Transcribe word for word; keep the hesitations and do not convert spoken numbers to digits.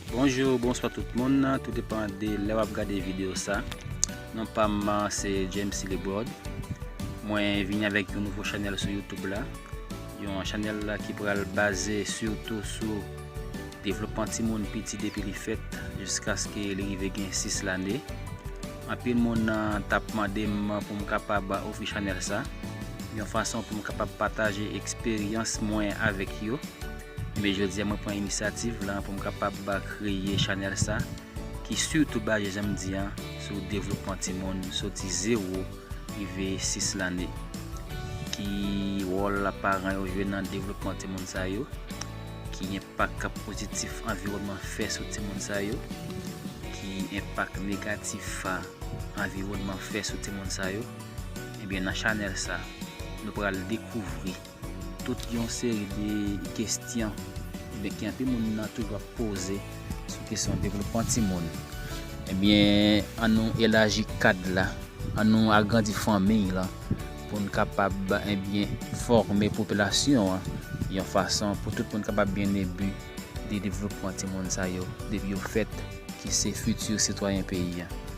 Bonjou, bonswa tout moun, tou depan de lè w ap gade videyo sa. Non pa m se James Librod. Mwen vini avèk yon nouvo chanèl sou YouTube la. Yon chanèl la ki pral baze sitou sou devlopman timoun piti depi li fèt jiskaske li rive gen sis lane. Anpil moun t ap mande m pou m kapab ofri chanèl sa yon fason pou m kapab pataje eksperyans mwen avèk yo. Men jodi a mwen pran inisyativ la pou m kapab kreye chanèl sa ki sitou baze, jan m di an, sou devlopman timoun soti zewo rive sis lane. Ki wòl paran yo jwe nan devlopman timoun sa yo? Ki enpak pozitif anviwònman fè sou timoun sa yo? Ki enpak negatif anviwònman fè sou timoun sa yo? Ebyen, nan chanèl sa, nou pral dekouvri tout yon seri de kesyon, ebyen, ki anpil moun nan toujou ap poze sou kesyon devlopman timoun. Ebyen, an nou elaji kad la, an nou agrandi fanmi la, pou n kapab, ebyen, fòme popilasyon an yon fason pou tout moun kapab byen ebi de devlopman timoun sa yo depi yo fèt, ki se fiti sitwayen peyi a.